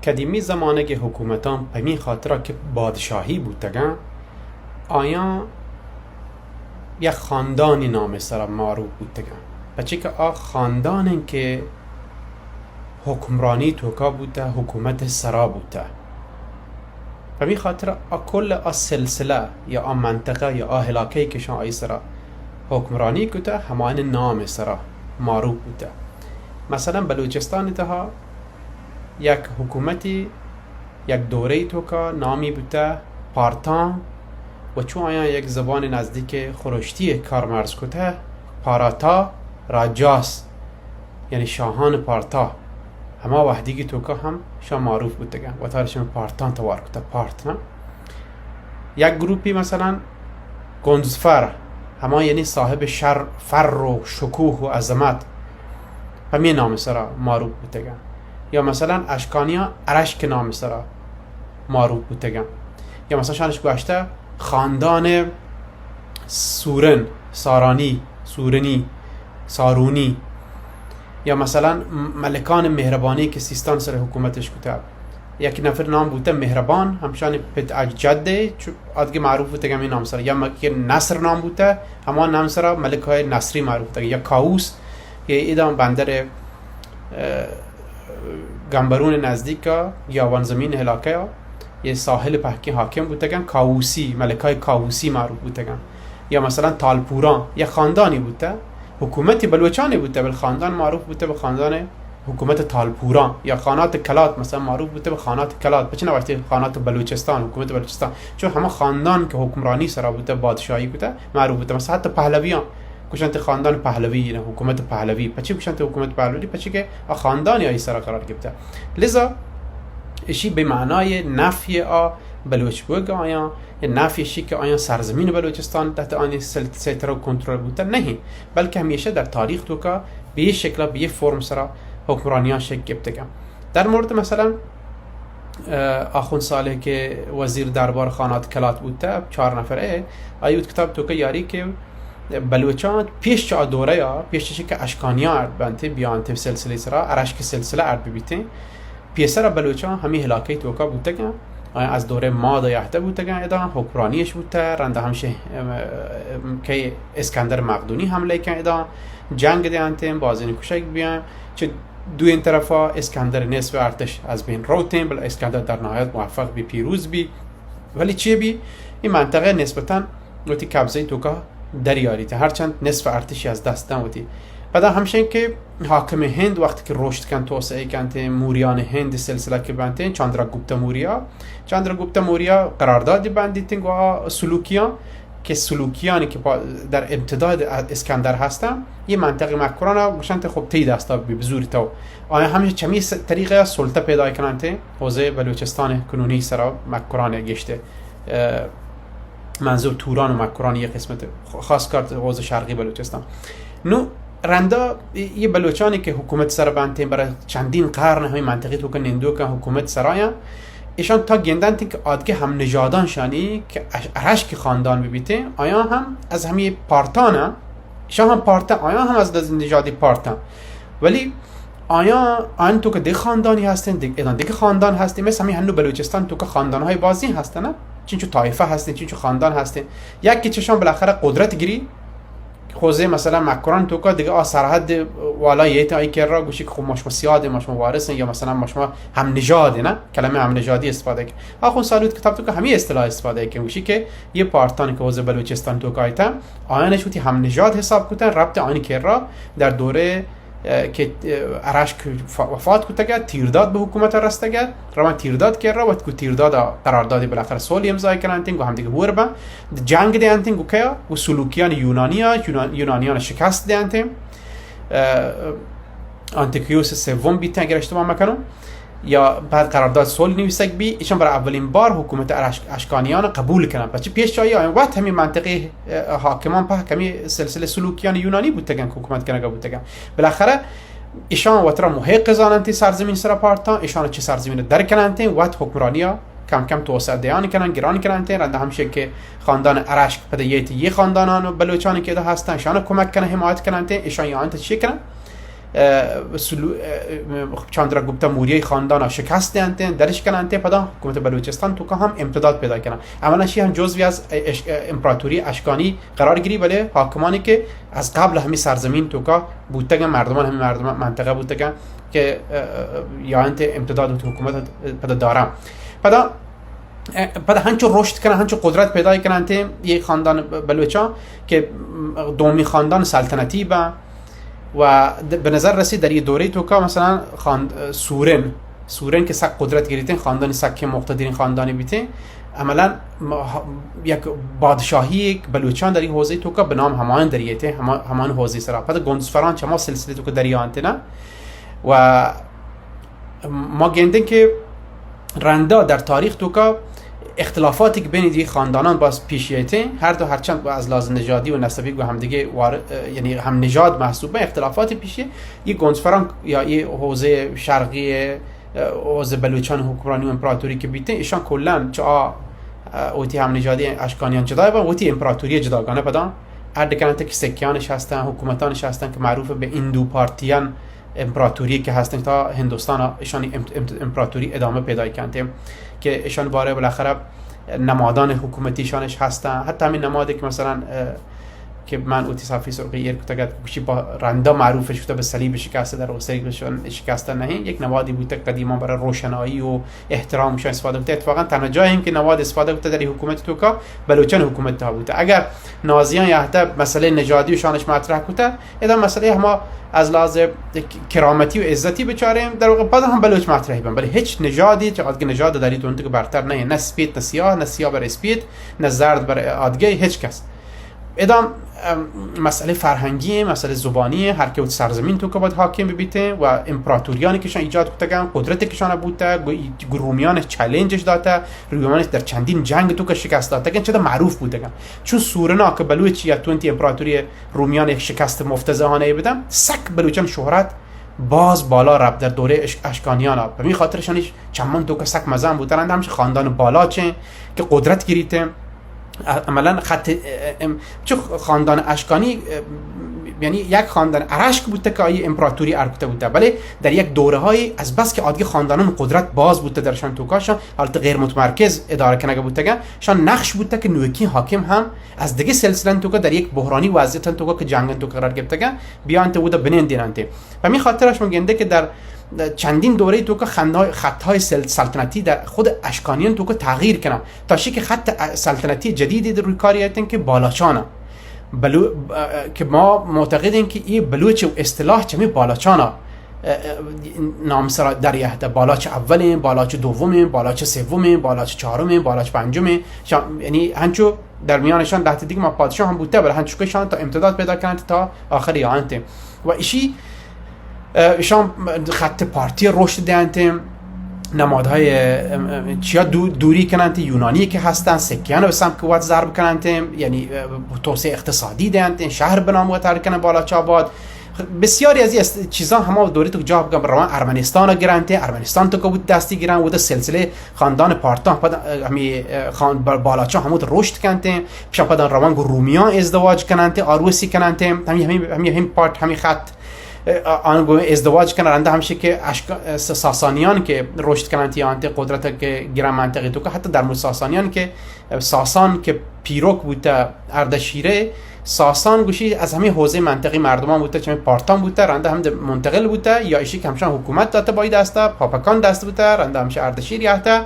قدیمی زمانگ ء حکومتاں پمی خاطرا کہ بادشاہی بوتگاں، آیاں یک خاندانی نام ء سرا معروف بوتگاں، پچے کہ آ خاندان انت کہ حکمرانی توکا بوتہ، حکومت سرا بوتہ۔ پمی خاطر آ کل آ سلسلہ یا آ منطقہ یا آ علاقہ کہ شان آئی سرا حکمرانی کتہ، ہمائن نام سرا معروف بوتہ۔ مثلاً بلوچستان تہا یک حکومتی یک دورے توکا نامی بوتہ پارتان و چون آیاں یک زبان نزدیک خروشتی کارمرز کتہ، پاراتا راجاس، یعنی شاہان پارتا، ہما وحدیگی توکا ہم شان معروف بوتگن، وتارا شان پارتان توار کتہ، پارت نا۔ یک گروپی مثلاً گنزفر، ہما یعنی صاحب شر، فر و شکوہ و عظمت، ہمے نام سرا معروف بوتگن۔ یا مثلاً اشکانیاں ارشک نام سرا معروف بوتگن۔ یا مثلاً شانش گوشتہ خاندان سورن، سارانی، سورنی، سارونی۔ یا مثلاً ملکان مہربانی کہ سیستان سر حکومتش کتہ۔ یک نفر نام بوتہ مہربان، ہمشان پت اجدد، چو آدگہ معروف بوتگ ہمے نام سر۔ یا مکی نصر نام بوتہ، ہما نام سرا ملکہ نصری معروف بوتگ۔ یا کاووس کہ ادا بندر، اه، گمبرون نزدیکا گیاوان زمین علاقہ یا ساحل پہکیں حاکم بوتگن، کاووسی، ملکہ کاووسی معروف بوتگن۔ یا مثلاً تالپوران یا خاندانی بوتہ، حکومت بلوچانی بوتہ، بل خاندان معروف بوتہ بہ خاندان حکومت تالپوران۔ یا خانات کلات مثلاً معروف بوتہ بہ خانات کلات، پچ نہ وشتے خانات بلوچستان، حکومت بلوچستان، چون ہما خاندان کہ حکمرانی سرا بوتہ، بادشاہی کتہ، معروف بوتہ۔ مثلاً حتی پہلویان گوشنت خاندان پہلوی، یعنی حکومت پہلوی۔ پچی گوشنت حکومت پہلوی؟ پچی کہ آ خاندان آئی سرا قرار گپتہ۔ لذا اشی بہ معنای نفی آ بلوچ بوگ آیاں، یا نفی اشی کہ آیاں سرزمین بلوچستان تحت آنی سل-، سیطرہ و کنترل بوتہ نہیں، بلکہ ہمیشہ در تاریخ توکا بہ یہ شکل، بہ یہ فرم سرا حکمرانیاں شکل گپتگاں۔ در مورد مثلاً، اه، آخوند صالح کہ وزیر دربار خانات کلات بوتہ، چار نفر اے، آئی وت کتاب توکا یاری کہ بلوچاں پیش چہ آ دورہ یا، پیش چہ کہ اشکانیاں ارد بنتیں، بیانتیں سلسلے سرا، ارشک سلسلہ ارد ببیتیں، پیسرا بلوچاں ہمے علاقہ توکا بوتگاں، آیاں از دورہ ماد یہدہ بوتگاں ادا، حکمرانی اش بوتہ، رندا ہمشہ، ام، ام، کہ اسکندر مقدونی حملہ کن ادا، جنگ دیانتیں، بازین کشگ بیاں، چہ دوئیں طرفا اسکندر نصف ارتش از بین روتیں، بل اسکندر در نہایت موفق بی، پیروز بی، ولی چی بی؟ این منطقہ نسبتاً وتی قبضہ توکا دریاریت، ہرچند نصف ارتشی از دست دن وتی۔ پدا ہمشین کہ حاکم ہند وقت کہ رشد کن، توسعہ کنت، موریان ہند سلسلہ کہ بنت، چندرا گپتا موریا، چندرا گپتا موریا قرارداد بندیتن گو آ سلوکیان کہ سلوکیانی کہ پا-، در امتداد اسکندر ہستن، یہ منطقہ مکران گوشنت خب تی دستا بی، بزوری تو۔ آیا ہمش چمی س-، طریقہ سلطہ پیدا کننت، حوزہ بلوچستان کنونی سرا مکران گشتے۔ اه، منظور توران و مکران یہ قسمت، خاص کر حوزہ شرقی بلوچستان۔ نو رندا یہ بلوچانی کہ حکومت سر بنتیں، برای چندین قرن ہمیں منطقی توکا نندوکاں حکومت سرایاں، ایشان تا گندنت کہ آدگہ ہم نژادان شانی کہ اش-، ارشک خاندان ببیتیں، آیاں ہم از ہمیں پارتان، ایشان ہم پارتان، آیاں ہم از نز-، نژادی پارتان۔ ولی آیاں، آیان توکا دگہ خاندانی ہستیں، دگہ، ادان دگہ خاندان ہستیں، مثل ہمیں ہنو بلوچستان توکا خاندان‌ہای بازی ہستن، چنچو طائفہ ہستیں، چنچو خاندان ہستیں۔ یک کہ چشان بالاخرہ قدرت گری، خوزے مثلاً مکران توکا دگہ آ سرحد والا ییت آئی کرا گوشی کہ خب ما شما سیاد، ما شما وارث ہیں، یا مثلاً ما شما ہم نژاد ہیں، نا؟ کلمہ ہم نژادی استفادہ کن۔ آخوند صالح وتی کتاب توکا ہمیں اصطلاح استفادہ کن، گوشی کہ یہ پارتان کہ خوزے بلوچستان توکا آیتا، آیان اش وتی ہم نژاد حساب کتن، ربط آنی کرا در دورے اه، کہ، اه، ارشک ف-، وفات کتگ ات، تیرداد بہ حکومت رستگ ات، روان تیرداد کرا وت کو تیرداد قرارداد بالاخرہ صلح امضا کننت، گو ہم دگہ ہور بن، جنگ دینت، گو کیا؟ گو سلوکیان یونانیا، یونان-، یونانیان شکست دینت، اه، آنتیکیوس سوم بیت اگر اشتباہ مکنم۔ یا بعد قرارداد صلح نویسگ بی، ایشان برای اولین بار حکومت ارش-، اشکانیان قبول کنن۔ پچی پیش چائی آیان وقت ہمیں منطقے، اه، حاکمان پہ کمی سلسلہ سلوکیان یونانی بوتگن، حکومت کنگا بوتگن۔ بالاخرہ ایشان وترا محق زاننت سرزمین سرا پارتان، ایشان چہ سرزمین در کننت، وقت حکمرانیا کم کم توسعہ دیان کنن، گران کننت، رند ہمشی کہ خاندان ارشک پدیت یہ خاندانان و بلوچان کہ ادا ہستن، ایشان کمک کنن، حمایت کننت، ایشان یا انت چی کنن؟ اه، سلو-، اه، چاندرا گپتا موریای خاندانا شکست دینتیں، درش کننتیں، پدا حکومت بلوچستان توکا ہم امتداد پیدا کنن۔ اولا شی ہم جزوی از اش-، امپراتوری اشکانی قرار گیری، بلے حاکمانی کہ از قبل ہمی سرزمین توکا بوتگن، مردمان ہمی مردمان منطقہ بوتگن کہ، اه، اه، یا انت امتداد حکومت پدا دارن۔ پدا پدا ہنچو رشد کنن، ہنچو قدرت پیدا کنن تیں یہ خاندان ب-، بلوچاں کہ دومی خاندان سلطنتی با و د-، بہ نظر رسی در یہ دوری توکا مثلاً خاند-، سورن، سورن کہ سک قدرت گیریتیں، خاندانی سک مقتدرین خاندانی بیتیں، عملاً م-، ہ-، یک بادشاہی ایک بلوچاں در یہ حوزے توکا بہ نام ہمایان دریتیں، ہما-، ہمان حوزے سرا۔ پدا گونسفران چما سلسلے توکا دریانتیں نا و ما گندیں کہ رندا در تاریخ توکا اختلافاتی کہ بین دی خاندانان باز پیش ییتیں، ہر دو ہرچند از لحاظ نژادی و نسبی گو ہمدیگه وار-، یعنی ہم نژاد محسوب بن، اختلافات پیشی یہ گونسفران یا یہ حوزه شرقی، حوزه بلوچان حکمرانی و امپراتوری کہ بیتیں، ایشان کلاً چا، وتی ہم نژادی اشکانیان جدا بن، وتی امپراتوری جداگانه پدا اڈ کنن، کہ سکیانش ہستن، حکومتانش ہستن کہ معروف بہ ہندو پارتیان، امپراتوری کہ ہستن تا ہندوستان ایشانی ام-، ام-، امپراتوری ادامہ پیدا کنت کہ ایشان بارے بالاخره نمادان حکومتی شانش ہستن، حتی ہمیں نمادی کہ مثلاً، اه، کہ من اوتی صفحه سرخی ایر کتگ ات، گوشی با رندا معروفش کتگ بہ صلیب شکست، در صلیب شکست نہیں، یک نمادی بوتگ قدیما برای روشنایی و احترام شان استفاده بوتگ۔ اتفاقاً تنها جایی هم که نماد استفاده بوتگ در این حکومت توکا بلوچان حکومت تا بوتگ۔ اگر نازیان یا حتی مسئله نژادی و شانش مطرح کتگ، ادا مسئله ہما از لحاظ کرامتی و عزتی بچاریں، در واقع باز ہم بلوچ مطرح بن، بلے ہچ نژادی، چقدر کہ نژاد داری تو انت کہ برتر نہیں، نہ سپید نہ سیاہ، نہ سیاہ بر اسپید، نہ زرد بر آدگه، ہچ کس۔ ادا، ام، مسئله فرهنگی ہیں، مسئله زبانی ہیں، ہر کہ وتی سرزمین توکا باید حاکم ببیتیں و امپراتوریانی کہ شان ایجاد کتگن، قدرت کہ شان بوتگ، گو، گو رومیان چیلنجش داتا، رومیان در چندین جنگ توکا شکست داتگن، چدا معروف بوتگن۔ چون سورنا کہ بلوچ یا تونتی امپراتوری رومیان یک شکست مفتضحانه بدن، سک بلوچان شهرت باز بالا رفت در دوره اش-، اشکانیانا۔ به می خاطر شانش چمن توکا سک مزن بوتن، رند همش خاندان بالاچیں که قدرت گیریتیں۔ عملاً خط، ام، چه خاندان اشکانی، ام، یعنی یک خاندان ارشک بوته که آئی امپراتوری ارکته بوته، بله در یک دوره های از بس که آدگه خاندانان قدرت باز بوته درشان توکاشان، حالت غیر متمرکز اداره کنگه بوتگن، شان نقش بوته که نوکی حاکم هم از دگه سلسله‌ن توکا در یک بحرانی وضعیتن توکا که جنگن توکا قرار گرفتگن، بیان ته اودا بنین دینن ته۔ به می خاطر شما گنده که در چندین دوره توکا خنهای-، خطهای سل-، سلطنتی در خود اشکانیان توکا تغییر کنن، تا شی که خط ا-، سلطنتی جدیدی در روی کار یایتن که بالاچانا۔ بلو-، اه، که ما معتقدین که ای بلوچ و اصطلاح چمی بالاچانا، اه، اه، نام سرا در یهده، بالاچ اولین، بالاچ دومین، بالاچ سومین، بالاچ چهارمین، بالاچ پنجمین، شا-، یعنی هنچو در میانشان لهته دیگه ما پادشاه هم بوده، بله هنچو که شان تا امتداد پیدا کنند تا آخر یانت. و ایشی، اه، ایشان خط پارتی رشد دهند، نمادهای، ام، ام، چیا دو-، دوری کنند، یونانی که هستند، سکیان به سمت قوت ضرب کنند، یعنی، اه، توسعه اقتصادی دهند، شهر به نام وتر کنند، بالاچ آباد. بسیاری از این است-، چیزا هما دوری تو جا بگم، روان ارمنستان گرند، ارمنستان تو که بود دستی گرند، و ده سلسله خاندان پارتان پد، اه، همی، اه، خان-، با-، بالاچان همود رشد کنتیں، پیشان پدا روان گو رومیان ازدواج کننتیں، آروسی کننتیں، همی، همی، همی، همی پارت، همی خط، اه، آن گو ازدواج کنن، رنده همشه که اشک-، اه، س-، ساسانیان که رشد کننتیں، آنت قدرت که گران منطقه تو که حتی در مورد ساسانیان که، اه، ساسان که پیروک بوته اردشیره، ساسان گوشی از همی حوزه منطقی مردمان بوته، چمی پارتان بوته، رنده هم ده منتقل بوته، یا ایشی که همشان حکومت داته باید استه، پاپکان دست بوته، رنده همشه اردشیر یهته.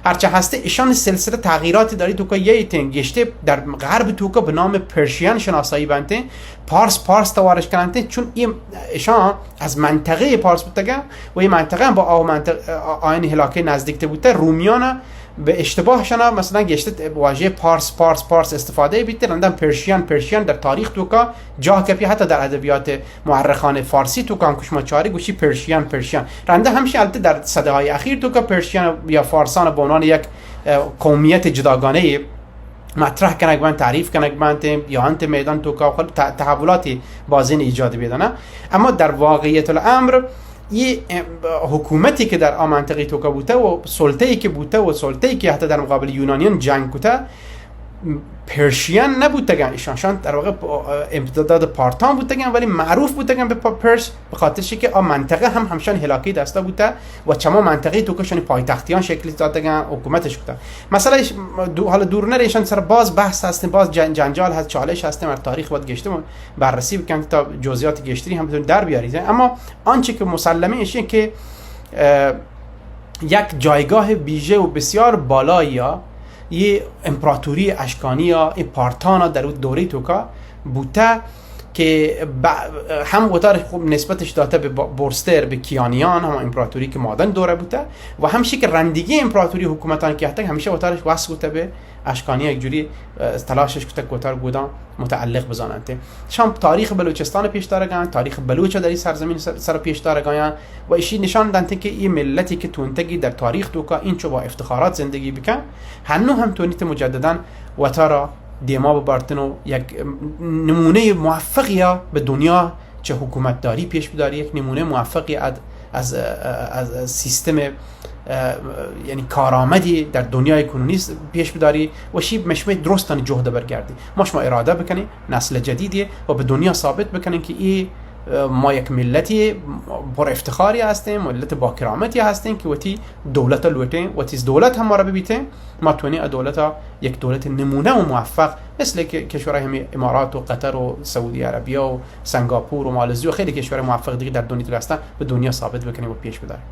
هرچه هسته ایشان سلسله تغییراتی داری توکا یه ایتن گشته در غرب توکا به نام پرشیان شناسایی بنته، پارس، پارس توارش کننته، چون این ایشان از منطقه پارس بوتگه و این منطقه هم با آ منطقه، آ-، آین علاقه نزدیکته بوته، رومیان به اشتباه شنا مثلاً گشته واژه پارس، پارس، پارس استفاده بیته، رندم پرشیان، پرشیان در تاریخ توکا جا کپی، حتی در ادبیات مورخان فارسی توکا هم که شما چاری گوشی پرشیان، پرشیان. رنده همشی البته در صده‌های اخیر توکا پرشیان یا فارسان به عنوان یک، اه، قومیت جداگانه مطرح کنگ بنت، تعریف کنگ بنت، یا انت میدان توکا خود ت-، تحولات بازین ایجاد بیدنه. اما در واقعیت الامر ای، اه، حکومتی که در آ منطقه توکا بوته و سلطه‌ای که بوته و سلطه‌ای که حتی در مقابل یونانیان جنگ کته، پرشین نبوتگن، ایشان، شان در واقع پ-، امتداد پارتان بوتگن، ولی معروف بوتگن به پ-، پرس، به خاطر چی که آ منطقه هم همشان هلاکی دستا بوته و چما منطقه تو که شان پایتختیان شکل دادگن، حکومتش بوته. مثلا ایش-، دو-، حالا دور نره، ایشان سر باز بحث هستن، باز جن-، جنجال هست، چالش هستن، مر تاریخ باید گشته بررسی بکن تا جزئیات گشتری هم بتون در بیاری. اما آنچه که مسلمه ایشه که، اه، یک جایگاه ویژه و بسیار بالایی ها، یه امپراتوری اشکانی یا این پارتانا در اون دوره توکا بوته که ب-، هم وتار خوب نسبتش داته به با-، برستر، به کیانیان، هم امپراتوری که مادن دوره بوته و همشی که رندگی امپراتوری حکومتان که هتک همیشه وتارش وصل بوته به اشکانی، یک جوری، اه، تلاشش کته که وتار گودان متعلق بزاننت. شام تاریخ بلوچستان پیش دارگان، تاریخ بلوچ در این سرزمین سر، سر پیش دارگان و ایشی نشان دنت که این ملتی که تونتگی در تاریخ توکا اینچو با افتخارات زندگی بکن، هنو هم تونیت مجدداً وتارا دیما ببرتن و یک نمونه موفقی به دنیا چه حکومتداری پیش بداری، یک نمونه موفقی از، از، از، از سیستم، اه، یعنی کارآمدی در دنیای کنونی پیش بداری و شی مشمه درستانی جهد برگردی. ما شما اراده بکنیم نسل جدیدی و به دنیا ثابت بکنیم که ای، اه، ما یک ملتی پر افتخاری هستیم، ملت با کرامتی هستیم که وتی دولت لوٹیں، وتی دولت هم ما را ببیتیں، ما تونی ا دولت یک دولت نمونه و موفق مثل که کشورهای همین امارات و قطر و سعودی عربیه و سنگاپور و مالزی و خیلی کشور موفق دیگه در دنیا هستن به دنیا ثابت بکنیم و پیش بداریم.